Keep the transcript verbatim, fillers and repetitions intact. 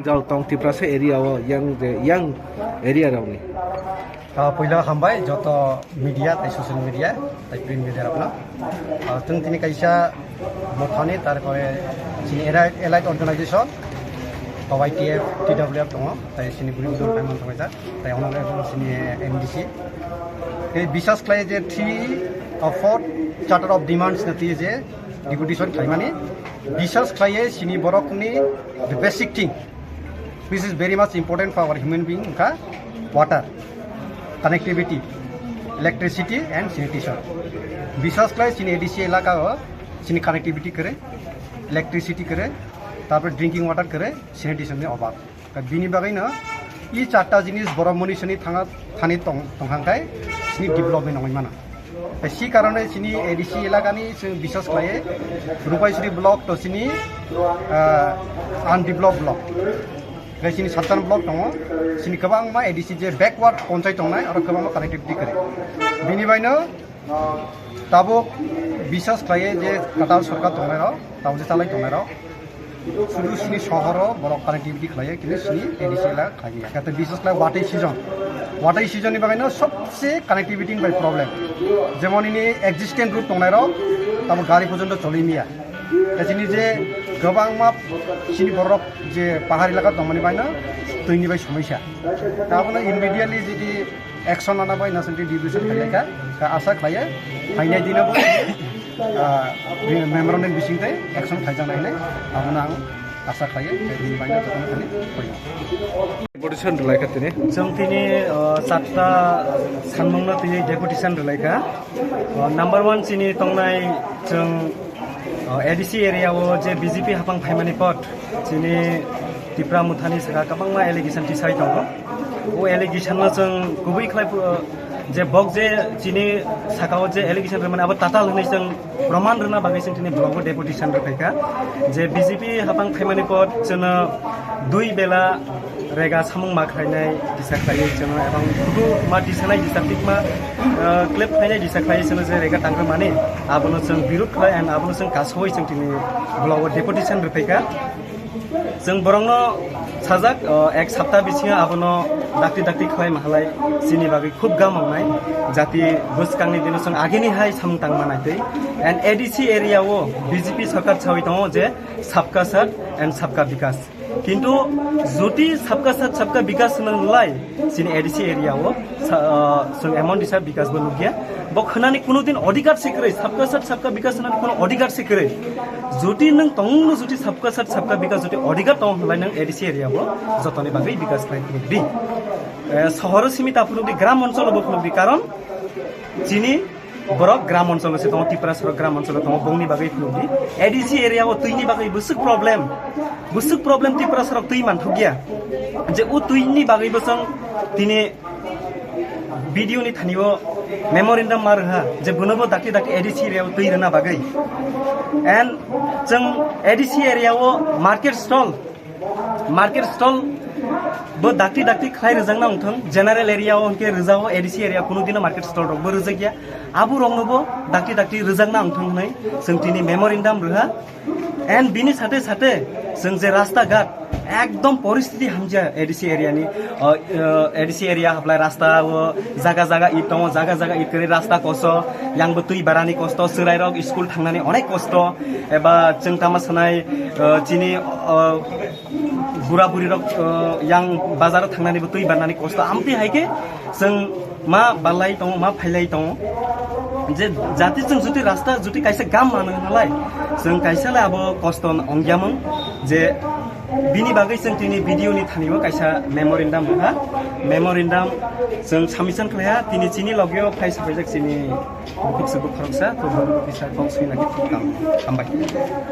Jao tong Tiprasa area o yang je yang area rokni. Ah, puila hambai joto media tai social media tai print media rokno. Ah, chwng tini kaisa Mothani, tarpore chini allied, allied organization, Y T F, T W F tongo, tai chini buri bujor kaiman tongo ja, tai ono le chini M D C. Tei bisas khlai je three or four charter of demands na twi je deputation khlaimani, bisas khlai chini borokni the basic thing which is very much important for our human being, wngkha water, connectivity, electricity and sanitation. Bisas khlai chini A D C elaka o chini connectivity kwrwi, electricity kwrwi, tarpore drinking water kwrwi, sanitation ni obab. Bini bagwino i charta jinis borok moni soni thanga thani tong, tongkha khe chini development wngwi mano. Si karone chini A D C elakani chwng bisas khlai Rupaisri block to chini, ah, undeveloped block. Khe chini sattan block tongo, chini kwbangma A D C je backward ponchai tongnai aro kwbangma connectivity kwrwi. Bini baino tabuk bisas khlai je kwtal sorkar tongnai rok, tabuk je chalai tongnai rok. Sudu sini sohoro borok connectivity khlaiya, kini sini A D C elaka khlaiya. Kata bisas khlai watwi season. Watwi season ni bagwi no sobse connectivity bai problem. Jemon ini existing route tongnai rok, tamo gari porjonto choli miya. Kachini je gabangma sini borok je pahar elaka tongmani bai no twi ni bai somosya. Tamo no immediately jodi action lana bai national division khailai kha, kha asa khlaiya, phainai dino bo, ah, memorandum bising tei action khaijaknai hinwi abono ang asa khlaiya, tei bini baino jotono thani khlaiya. Deputation rwlai kha tini. Chwng tini, ah, charta sanmungno tini deputation rwlai kha. Ah, number one chini tongnai chwng, ah, A D C area o je B J P hapang phaimani pot chini Tipra Mothani saka kwbangma allegation tisai tongo. O allegation no chwng kubui khlai phu-, je bok je chini saka o je allegation rwmani abo tatal hwnwi chwng proman rwna bagwi chwng tini blogo deputation rwphaikha. Je B J P hapang phaimani pot chwngno dui bela rega samung ma khlainai disa khlaiwi chwngno ebang photo ma tisanai disa tikma, ah, clip khlainai disa khlaiwi chwngno je rega tangrwmani abono chwng birud khlai and abono chwng kasoi chwng tini blogo deputation rwphaikha. Chwng borokno sajak, o, ek sapta bisingo abono dakti dakti khlai mahalai chini bagwi khub gam wngnai. Jati bwskangni dino chwng agini hai samung tang manai twi. And A D C area o B J P sarkar sawi tongo je sabka saath and sabka bikas. Kintu jodi sabka saath sabka bikas hwnwi lai, chini A D C area o sa-, ah, chwng emon disa bikas bo nukya. Bo khwnani kuno din odhikar se kwrwi, sabka saath sabka bikas hwnani kuno odhikar se kwrwi. Jodi nwng tongno jodi sabka saath sabka bikas jodi odhikar tong hwnlai nwng A D C area o jotoni bagwi bikas khlai phunukdi. Eh, sohoro simi ta phunukdi, gram oncholo bo phunukdi, karon chini borok gram oncholo se tongo, Tiprasa rok gram oncholo tongo, bongni bagwi phunukdi. A D C area o twini bagwi bwswk problem, bwswk problem Tiprasa rok twi manthokya. Je o twini bagwi bwswng tini B D O ni thani o memorandum ma rwha je bono bo dakti dakti A D C area o twi rwna bagwi. And chwng A D C area o market stall, market stall bo dakti dakti khlai rwjakna wngthang, general area o hwnkhe rwjago, A D C area kuno dino market stall rok bo rwjakya, abo rokno bo dakti dakti rwjakna wngthang hwnwi chwng tini memorandum rwha. And bini sate sate chwng je rasta ghat ekdom poristiti hamya A D C area ni, o, o, A D C area hablai rasta o jaga jaga it tongo, jaga jaga it kwrwi rasta koso, yang bo twi barani kosto, chwrai rok school thangnani onek kosto, eba chwng tama sanai, o, chini, o, bura buri rok, o, yang bazar o thangnani bo twi barnani kosto, amtwi hai khe chwng ma balai tongo, ma phailai tongo. Je jati chwng juti rasta juti kaisa gam mano nalai, chwng kaisa le abo kosto ongya mung. Je bini bagwi chwng tini B D O ni thani o kaisa memorandum rwha. Memorandum chwng submission khlaiha, tini chini logio phai sapaijak chini bukhuk se bukhoroksa, to bukhuk kisa kok swina khe thuktam. Hambai.